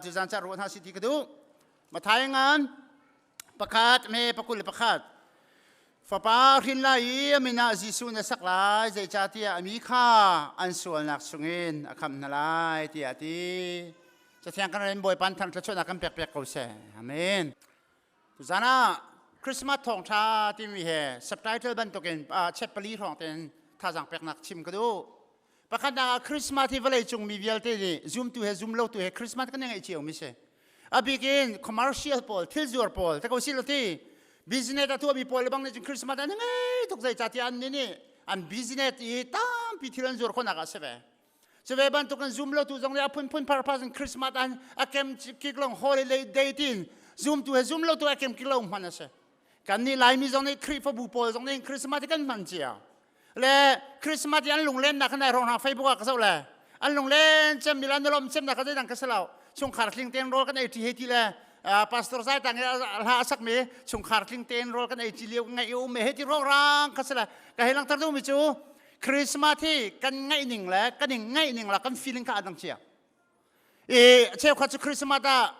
Tu zan ca ruah hna si ti ka duh. Mathai ngan pakhat me pakul le pakhat. Fapa hrin lai i a min ah Jesuh na sak lai, zeicahtiah a mi kha an sualnak chungin a khamh hna lai, tiah a ti. Cathiang kan ren Bawipa thang thluachuahnak kan pek piak ko seh. Amen. Tuzan ah Christmas thawngṭha timi he subtitle bantukin chet pali hrawng tein thazaang peknak chim ka duh. Pakhatnak ah Christmas hi vawlei cung mi vialte nih zumtu he zumlotu he Christmas kan i ngaih cio mi si. A bik in commercial pawl, thil zuar pawl, te ko si lo ti business a tuahmi pawl le bang nih cun Christmas an ngei tuk zeicahtiah an nih an business i tampi thil an zuar khawhnak ah si ve. Cu ve bantuk in zum lotu zong nih a phunphun purpose in Christmas an a kem kik long holiday day tin zumtu he zum lotu a kem kik lo hman a si. Kan nih Laimi zong nih Khrihfabu pawl zong nih Christmas kan hman cia. Le Christmas i an lunglennak khan ai rong hna Facebook ah ka zoh le an lunglen cem mi le an lom cem nak ka zeidang ka si lo. Chungkhar tling tein rawl kan ei ṭi hei ti le pastor zai tang i hla a sak mi chungkhar tling tein rawl kan ei ṭi lio ngaih um hei ti rong ka si le ka hei langter duhmi cu Christmas hi kan ngaih ning le kan in ngaih ning la kan feeling kha a dang cia. I cheukhat cu Christmas ah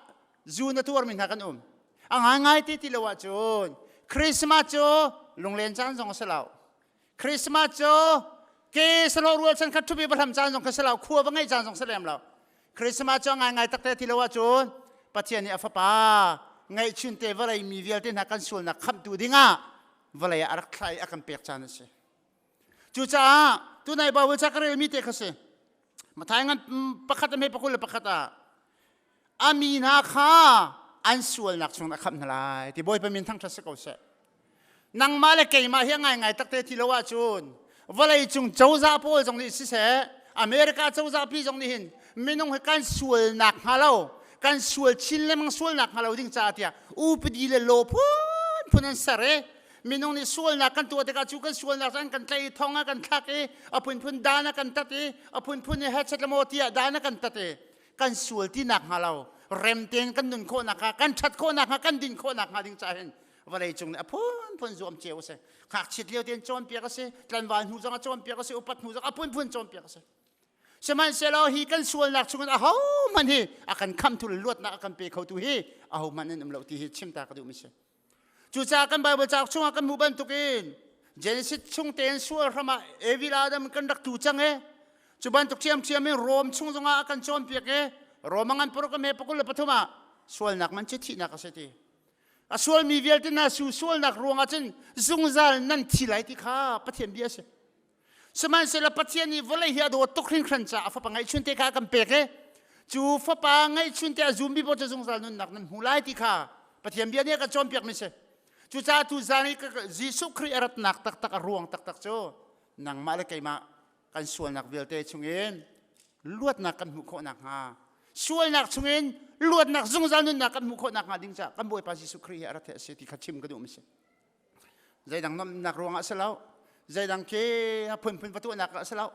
zu na tuar mi hna kan um. A ngai ngai ti ti lo ahcun Christmas cu lunglen caan zong a si lo. Christmas cu ke salo rual chan khat thupi va hlam caan zong kha si lo, khua va ngeih caan zong si lem lo. Christmas cu a ngai ngai takte ti lo ahcun Pathian nih a fapa ngaihchun te vawlei mi vialte hna kan sualnak khamhtu dingah vawlei ah a rak thlah i a kan pek caan a si. Cucaah tunai Bible ca ka relmi te kha si. Mathai ngan pakhat a hme pakul le pakhat ah a mi hna kha an sualnak chung a khamh hna lai ti Bawipa min thangṭhat si ko seh. Nangmah le keimah hi a ngaingai takte ti lo ahcun vawlei cung cozah pawl zong nih siseh America cozah pi zong nih hin minung hi kan sualnak hnga lo kan sual chin lengmang sualnak hnga lo ding caah tiah upadi le law phunphun an ser i minung nih sualnak kan tuah tikah cu kan sualnak cu an kan tlaih i thong ah kan thlak i a phunphun dan a kan tat i a phunphun i hechet le maw tiah dan a kan tat i kan sual ti nak hnga lo rem tein kan nun khawh nakhnga kan ṭhat khawh nakhnga kan din khawh nakhnga ding caah hin vawlei cung nih a phunphun zuam cio a si ngakchiat lio tein cawnpiak a si tlanval hnu zong ah cawnpiak a si upat hnu zong a phunphun cawnpiak a si Sihmanhsehlaw hi kan sualnak chungin ahohmanh hi a kan khamtu le luatnak a kan pe khotu hi ahohmanh an um lo ti hi chimta ka duhmi si. Cucaah kan Bible cauk chungah kan hmuh bantukin Genesis chung tein sual hram ah Evil Adam kan rak tu cang i cu bantuk ṭhiamṭhiam in Rom chung zongah a kan cawnpiak i Rom a ngan paruk a me pakul le pathum ah sualnak man cu thihnak a si ti. A sualmi vialte hna su sualnak ruangah cun zungzal nan thi lai ti kha Pathian bia a si. Sihmanhsehlaw Pathian nih vawlei hi a dawt tuk hringhran caah a fapa ngeihchun te kha a kan pek i cu fapa ngeihchun te a zummi paoh cu zungzal nunnak nan hmu lai ti kha Pathian bia nih a kan cawnpiakmi si. Cucaah tu zan i Jesuh Khrih a ratnak taktak a ruang taktak cu nangmah le keimah kan sualnak vialte chungin luatnak kan hmuh khawh nakhnga sualnak chungin luatnak zungzal nunnak kan hmuh khawh nakhnga ding caah kan Bawipa Jesuh Khrih hi a rat hi a si ti kha chim ka duhmi si. Zeidang nuamhnak ruangah a si lo. Zeidang khi a phunphun va tuahnak ah a si lo.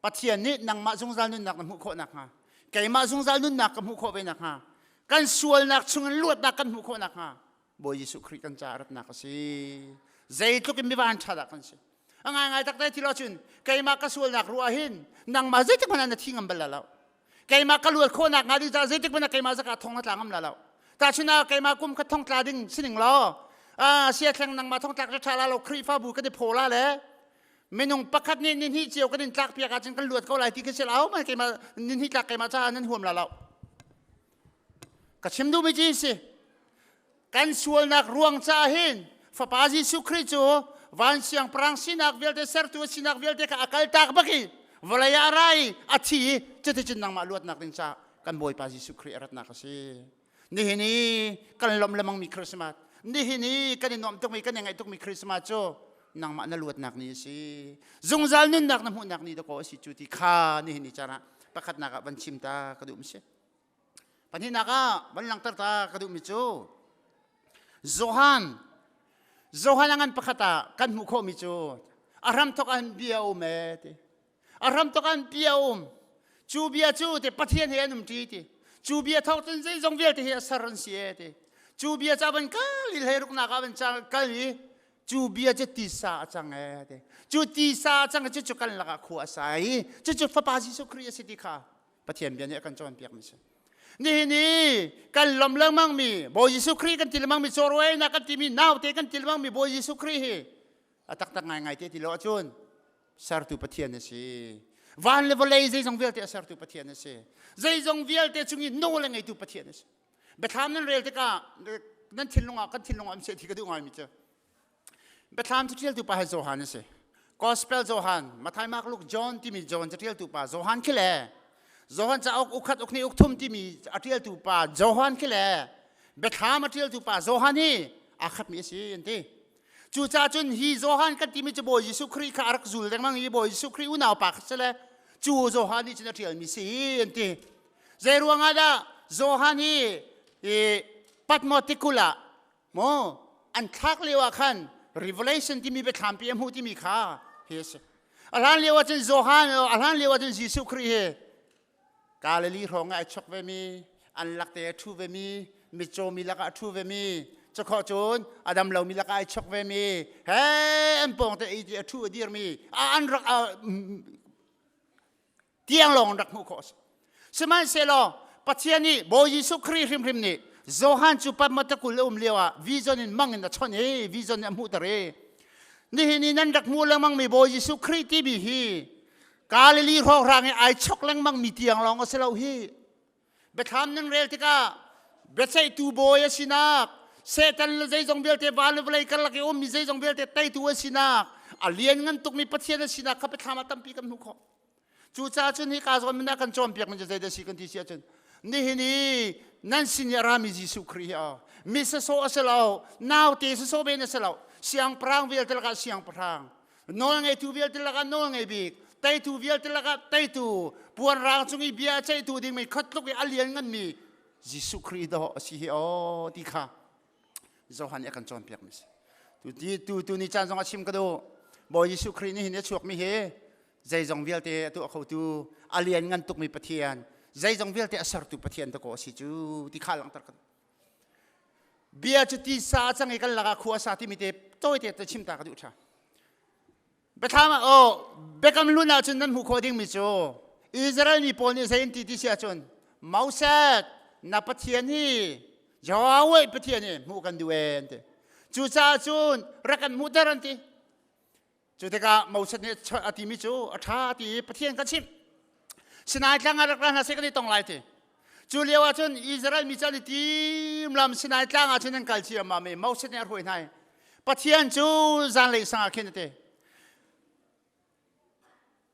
Pathian nih nangmah zungzal nunnak na hmuh khawh nakhnga, keimah zungzal nunnak ka hmuh khawh ve nakhnga, kan sualnak chungin luatnak kan hmuh khawh nakhnga, Bawi Jesuh Khrih kan caah ratnak a si. Zeitluk in mivan ṭha dah kan si. A ngaingai taktak ti lo cun keimah ka sualnak ruah hin nangmah zeitik hmanh ah na thi ngam bal lo. Keimah ka luat khawhnak hnga ding caah zeitik hmanh ah keimah zaka thong na tla ngam la lo. Tahchun ah keimah kum khat thong tla ding sining law sia thleng nangmah thong tlak ṭha la lo Khrihfabu kan i phaw la le minung pakhat nih ni hnih cio kan in tlak piak ahcun kan luat ko lai ti khi si lo man keimah ni hnih tlak keimah caah nan huam la lo. Ka chim duhmi ci si kan sualnak ruang caah hin Fapa Jesuh Khrih cu van siangpahrang sinak vialte sertu a sinak vialte kha a kaltak bak i vawlei ah a ra i a thi i cuticun nangmah luatnak ding caah kan Bawipa Jesuh Khrih a ratnak a si. Nihin i kan lawmh lemangmi Christmas, nihin i kan i nuamh tukmi kan i ngaih tukmi Christmas cu nangmah na luatnak ni a si. Zungzal nunnak na hmuhnak ni dakaw a si cu ti kha nihin ni caan ah pakhatnak ah van chim ta ka duh mi si. Pahnihnak ah van langhter ta ka duhmi cu Johan Johan a ngan pakhat ah kan hmuh khawhmi cu a hramthawk ah bia a um ee ti. A hramthawk ah bia a um. Cu bia cu te Pathian he an um ṭi ti. Cu bia thawk cun zeizong vialte hi a ser an si ee ti. Cu bia ca van kal i hleiruknak ah van kal i cu bia cu tisa a cang ee ti. Cu tisa a cang i cucu kan lakah khua a sa i cucu Fapa Jesuh Khrih a si ti kha Pathian bia nih a kan cawnpiakmi si. Nihin i kan lom lengmang mi Bawi Jesuh Khrih kan ti lengmang mi cawruainak kan timi naute kan ti lengmang mi Bawi Jesuh Khrih hi a taktak ngaingai te ti lo ahcun sertu Pathian a si. Van le vawlei zeizong vialte a sertu Pathian a si. Zeizong vialte cung i nawl a ngeitu Pathian a si. Biathlam nan rel tikah nan thinlung ah kan thinlung ah um seh ti ka duh ngaimi cu Biathlam caṭialtu pa hi Johan a si. Gospel Johan, Matthai, Mark, Luke, John timi John caṭialtu pa Johan khi le Johan cauk ukhat ukhnih ukthum timi a ṭialtu pa Johan khi le Biathlam a ṭialtu pa Johan hi aa khatmi a si an ti. Cucaah cun hi Johan kan timi cu Bawi Jesuh Khrih kha a rak zul lengmang i Bawi Jesuh Khrih unau pa kha si le cu Johan nih cun a ṭialmi si an ti. Zei ruangah dah Johan hi i Patmos tikulh ah maw an thlak lio ah khan Revelation timi biathlampi a hmuh timi kha hi a si. A hlan lio ah cun Johan a hlan lio ah cun Jesuh Khrih hi Galilee hrawng ah ai chok ve mi, an lakte a ṭhu ve mi, mitcaw mi lakah a ṭhu ve mi, cakhawh cun a dam lomi lakah ai chok ve mi, he an pawng te i a ṭhu a dir mi, an rak tiang lawng rak hmuh khawh a si. Sihmanhsehlaw Pathian nih Bawi Jesuh Khrih hrimhrim nih Johan cu Patmos a um lio ah vision in mang in a chawnh i vision in a hmuhter i nihin i nan rak hmuh lengmang mi Bawi Jesuh Khrih timi hi Galilee hrawkhrang i ai chok lengmang mi tiang lawng a si lo hi. Biathlam nan rel tikah biaceihtu bawi a sinak, Satan le zeizong vialte van le vawlei karlak i ummi zeizong vialte teitu a sinak, a lianngan tukmi Pathian a sinak kha biathlam ah tampi kan hmuh khawh. Cucaah cun hika zawn min ah kan cawnpiak mi cu zeidah si kan ti si ahcun nihin i nan sin i a rami Jesuh Khrih hi aw mi sasawh a si lo naute sasawh men a si lo siangpahrang vialte lakah siangpahrang nawl ngeitu vialte lakah nawl ngei bik teitu vialte lakah teitu puanrang cung i bia a ceihtu dingmi khatluk i a lian nganmi Jesuh Khrih dawh a si hi aw ti kha Johan nih a kan cawnpiak mi si. Tu tu tu ni caan zong a chim ka duh. Bawi Jesuh Khrih nih hin a chuakmi hi zeizong vialte a tuah khotu a lian ngan tukmi Pathian zeizong vialte a sertu Pathian dakaw a si cu ti kha langhter kan bia cu tisa a cang i kan lakah khua sa timi te tawite te chim ta ka duh ṭha biathlam ah oh biakam hlun ahcun nan hmuh khawh dingmi cu Israel mi pawl nih zei an ti ti si ahcun Moses na Pathian hi Yahweh Pathian hi hmuh kan duh ee an ti cucaah cun rak kan hmuhter an ti Cu tikah Moses nih a timi cu a ṭha ti i Pathian ka chimh. Sinai tlang ah rak ra hna seh kan i tong lai ti. Cu lio ah cun Israel mi cu an i tim lam Sinai tlang ah cun an kal ciammam i Moses nih a hruai hna i Pathian cu zanlei sang ah khin a ti.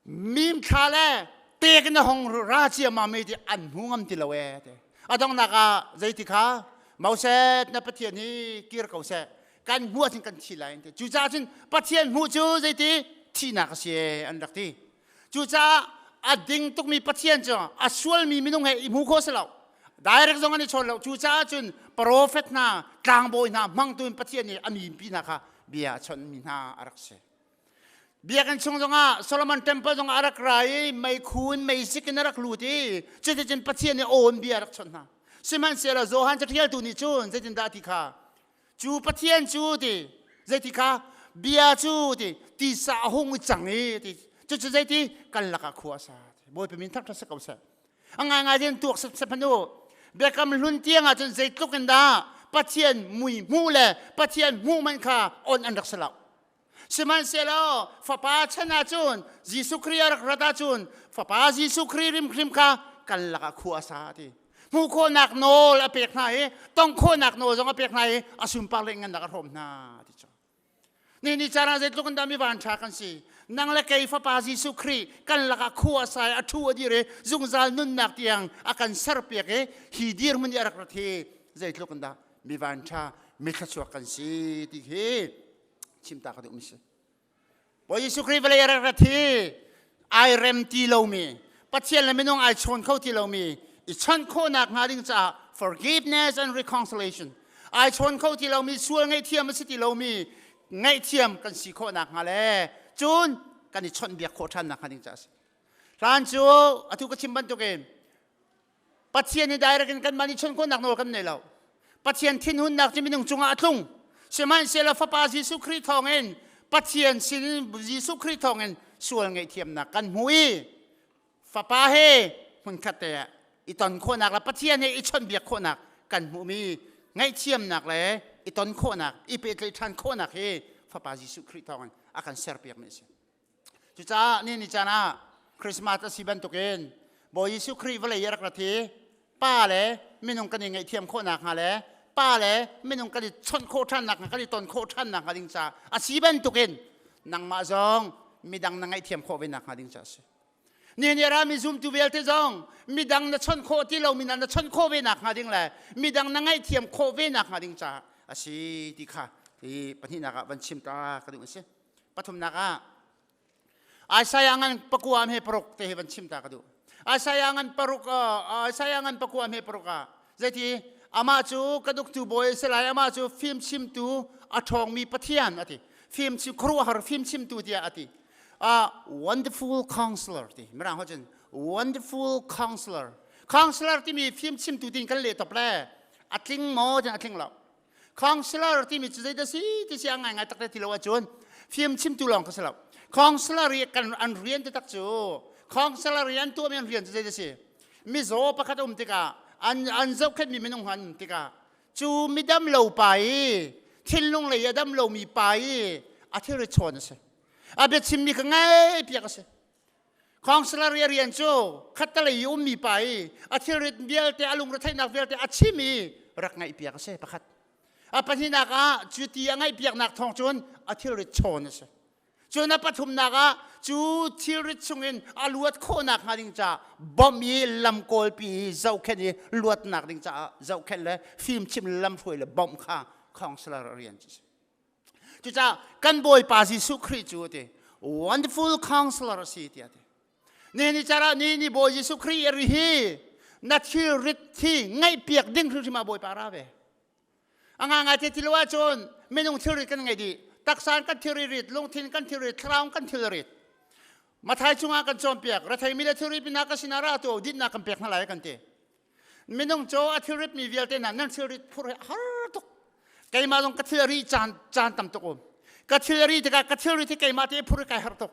Mimthla le tek in a hong ra ciammam i ti an hmu ngam ti lo ee ti. A donghnak ah zeiti kha Moses na Pathian hi kir ko seh kan hmuh ahcun kan thi lai an ti. Cucaah cun Pathian hmuh cu zeiti thihnak a si ee an rak ti. Cucaah a ding tukmi Pathian cu a sualmi minung he i hmu khawh si lo. Direct zong an i chawn lo. Cucaah cun profet hna, tlangbawi hna hmangtu in Pathian nih a mipi hna kha bia a chawnhmi hna a rak si. Biakinn chung zongah Solomon temple zongah a rak ra i meikhu in meizik in a rak lut i cuticun Pathian nih aw in bia a rak chawnh hna. Sihmanhsehlaw Johan caṭialtu nih cun zeitindah ti kha cu Pathian cu ti zeiti kha bia cu ti tisa a hung i cang i ti cucu zeiti kan lakah khua a sa Bawipa min thangṭhat si ko seh. A ngaingai tin tuak sep hmanh u. Biakam hlun tiang ah cun zeitluk in dah Pathian mui hmuh le Pathian hmuh man kha on an rak si lo. Sihmanhsehlaw Fapa chan ahcun Jesuh Khrih a rak rat ahcun Fapa Jesuh Khrih hrimhrim kha kan lakah khua a sa ti. Hmuh khawhnak nawl a pek hna i tong khawhnak nawl zong a pek hna i a sunpar le ngannak a hrawm hna ti cu. Ni ni caan ah zeitluk in dah mi van ṭha kan si. Nang le kei Fapa Jesuh Khrih kan lakah khua a sa i a ṭhu a dir i zungzal nunnak tiang a kan serpiak i hi dirhmun i a rak rat hi zeitluk in dah mi van ṭha mi thluachuak kan si ti hi chimta ka duhmi si. Bawi Jesuh Khrih vawlei a rak rat hi ai rem ti lomi Pathian le minung ai chawn kho ti lomi i chawnh khawhnak hnga ding caah forgiveness and reconciliation ai chawn kho ti lomi sual ngaihthiam a si ti lomi ngaihthiam kan si khawhnak hnga le cun kan i chawnhbiak khawh ṭhannak hnga ding caah a si. Hlan cu atu ka chim bantukin Pathian hi direct in kanmah nih chawnh khawhnak nawl kan nei lo. Pathian thinhunnak cu minung cungah a tlung. Sihmanhsehlaw Fapa Jesuh Khrih thawngin Pathian sin Jesuh Khrih thawngin sual ngaihthiamnak kan hmu i Fapa he hmunkhat te ah. I ton khawhnak le Pathian he i chawnhbiak khawhnak kan hmuhmi ngaihthiamnak le i ton khawhnak, i pehtlaih ṭhan khawhnak hi Fapa Jesuh Khrih thawngin a kan serpiakmi a si. Cucaah ni ni caan ah Christmas a si bantukin Bawi Jesuh Khrih vawlei i a rak rat hi pa le minung kan i ngaihthiam khawhnak hnga le pa le minung kan i chawnh khawh ṭhannak hnga kan i ton khawh ṭhannak hnga ding caah a si bantukin nangmah zong midang na ngaihthiam khawh ve nak hnga ding caah a si. Ni ni rami zumtu vialte zong midang na chawnh khawh ti lomi na na chawnh khawh ve nak hnga ding le midang na ngaihthiam khawh ve nak hnga ding caah a si ti kha hi pahnihnak ah van chim ta ka duh a si. Pathumnak ah Isaiah ngan pakua he paruk te hi van chim ta ka duh. Isaiah ngan paruk Isaiah ngan pakua he paruk ah zeiti amah cu ka duktu bawi a si lai amah cu fim chimtu a ṭhawngmi Pathian a ti. Fim chim khuaruahhar fim chimtu tiah a ti. Uh, wonderful counselor ti mirang ho cun wonderful counselor counselor timi fim chimtu tin kan leh top le a tling maw tin a tling lo Counselor timi cu zeidah si ti si a ngaingai tak ti lo ahcun fim chimtu lawng ka si lo. Counselor i kan an rian taktak cu counselor i an tuahmi an rian cu zeidah si? Mizaw pakhat um tikah an an zohkhenhmi minung an um tikah cu midam lo pa i thinlung lei a dam lomi pa i a thilri chawn a si. A biachimmi ka ngai piak a si. Counselor i a rian cu khattelei i ummi pa i a thilrit vialte a lungretheihnak vialte a chim i rak ngaihpiak a si pakhat. A pahnihnak ah cu ti a ngaihpiaknak thawng cun a thilrit chawn a si. Cun a pathumnak ah cu thilrit chungin a luat khawhnak hnga ding caah bawmh i lam kawlpi i zohkhenh i luatnak ding caah zohkhenh le fimchim lamhruai le bawmh kha counselor a rian cu a si. Cucaah kan Bawipa Jesuh Khrih cu a ti wonderful counselor a si tiah a ti. Ni ni cara ni ni Bawi Jesuh Khrih a ri hi na thilrit hi ngaihpiak ding hrimhrim ah Bawipa ra ve. A ngangai te ti lo ahcun minung thilrit kan ngei dih. Taksa kan thilri rit, lungthin kan thilrit, thlarau kan thilrit. Mathai chungah kan cawnpiak, retheimi le thilri pinah ka sinah ra tu dinnak kan pek hna lai kan ti. Minung cu a thilrit mi vialte hna nan thilrit phur hi har tuk. Keimah zong ka thilri caan caan tam tuk um. Ka thilri tikah ka thilrit hi keimah te phur kai har tuk.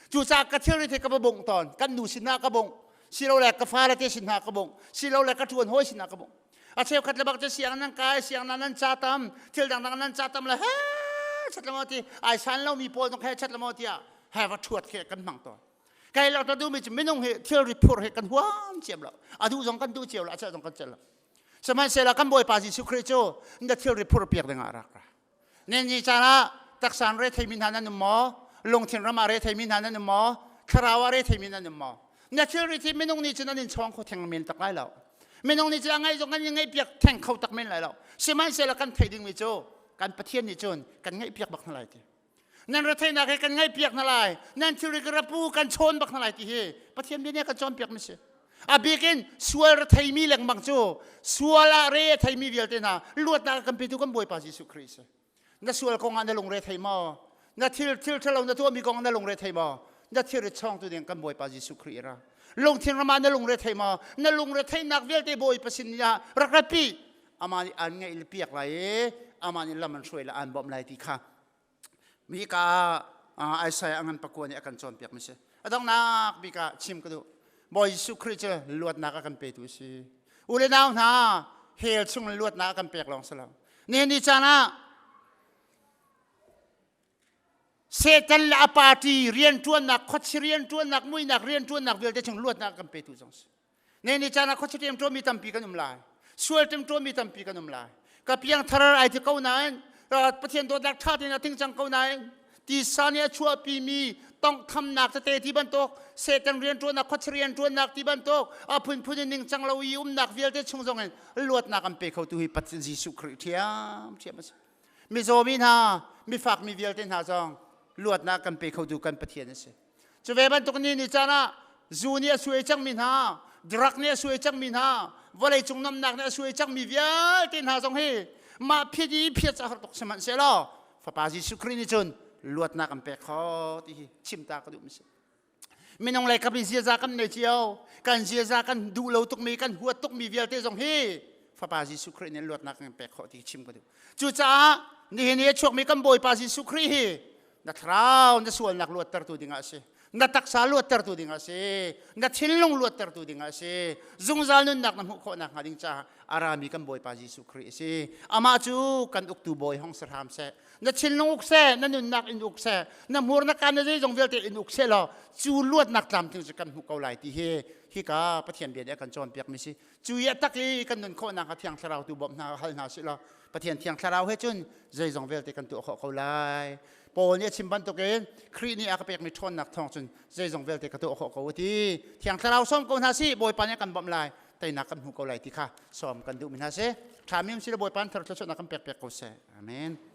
Cucaah ka thilrit hi ka va bongh tawn. Kan nu sinah ka bongh. Silole ka fale te sinah ka bongh. Silole ka ṭuan hawi sinah ka bongh. A cheukhat le bak cu siang nan kai, siang nan nan ca tam, thil dangdang nan ca tam le he chat lamo ti ai san lomi pawl zong he chat lamo tiah he va ṭhuat khi kan hmang tawn. Kai lak ta duhmi cu minung hi thilri phur hi kan huam ciam lo. A duh zong kan duh cio lo, a cel zong kan cel lo. Sihmanhsehlaw kan Bawipa Jesuh Khrih cu na thilri phur piak ding ah a rak ra. Nen ni caan ah taksa re theimi hna nan um maw? Lungthin ram ah re theimi hna nan um maw? Thlarau ah re theimi nan um maw? Na thilri thi minung nih cun an in chawng kho theng men tak lai lo. Minung nih cun a ngaih zong an in ngaihpiak theng kho tak men lai lo. Sihmanhsehlaw kan theih dingmi cu kan Pathian nih cun kan ngaihpiak bak hna lai ti. Nan retheihnak hi kan ngaihpiak hna lai. Nan thilri ka rapu kan chawn bak hna lai ti hi Pathian bia nih a kan cawnpiak mi si. A bik in sual retheimi lengmang cu sual ah re a theimi vialte hna luatnak a kan petu kan Bawipa Jesuh Khrih si. Na sual kong ah na lungre thei maw? Na thil thil ṭhalo na tuahmi kong ah na lungre thei maw? Na thilri chawngtu ding kan Bawipa Jesuh Khrih ra. Lungthin ram ah na lungre thei maw? Na lungre theihnak vialte Bawipa sin ah rak ratpi. Amah nih aan ngaih piak lai i amah nih lam an hruai le aan bawmh lai ti kha Mika Isaiah ngan pakua nih a kan cawnpiak mi si. A donghnak bik ah chim ka duh. Bawi Jesuh Khrih cu luatnak a kan petu a si. U le nau hna, hell chung in luatnak a kan pek lawng si lo. Nihin ni caan ah Satan le a party rianṭuannak, khuachi rianṭuannak, muihnak rianṭuannak vialte chung luatnak a kan petu zong si. Ne ni caan ah khuachia ṭemṭuami tampi kan um lai. Sual ṭemṭuami tampi kan um lai. Ka piangthar ai ti ko nain Pathian dawtnak ṭha tein a ting cang ko nain tisa nih a chuahpimi tonghthamnak tete ti bantuk Satan rianṭuannak khuachia rianṭuannak ti bantuk a phunphun in ningcang lo i umnak vialte chung zong in luatnak an pe khotu hi Pathian Jesuh Khrih ṭhiamṭhiam a si. Mizaw mi hna, mifak mi vialte hna zong luatnak kan pe khotu kan Pathian a si. Cu ve bantuk ni ni caan ah zu nih a suai cangmi hna, drug nih a suai cangmi hna, vawleicung nomnak nih a suai cangmi vialte hna zong hi mah phiat i phiat a har tuk sihmanhsehlaw Fapa Jesuh Khrih nih cun luatnak an pek kho ti hi chim ta ka duhmi si. Minung lei kap in ziaza kan nei cio, kan ziaza kan duh lo tukmi, kan huat tukmi vialte zong hi Fapa Jesuh Khrih nih luatnak kan pek khawh ti chim ka duh. Cucaah nihin i a chuakmi kan Bawipa Jesuh Khrih hi na thlarau na sualnak luattertu dingah a si. Na taksa luattertu ding a si. Na thinlung luattertu ding a si. Zungzal nunnak na hmuh khawh nakhnga ding caah a rami kan Bawipa Jesuh Khrih a si. Amah cu kan uktu bawi hong si hram seh. Na thinlung uk seh, na nunnak in uk seh, na hmur na kaan na zeizong vialte in uk seh law cu luatnak tlamtling cu kan hmuh ko lai ti hi hika Pathian bia nih a kan cawnpiakmi si. Cu i a tak i kan nun khawhnak a Thiang Thlarau tu bawmh hna hal hna sih law Pathian Thiang Thlarau he cun zeizong vialte kan tuah khawh ko lai. Paul nih a chim bantukin Khrih nih a ka pekmi ṭhawnnak thawng cun zeizong vialte ka tuah khawh ko ti. Thiang Thlarau sawm ko hna sih, Bawipa nih a kan bawmh lai, teinak kan hmu ko lai ti kha sawm kan duhmi hna si. Ṭhami um si le Bawipa thar thluachuahnak kan pek piak ko seh. Amen.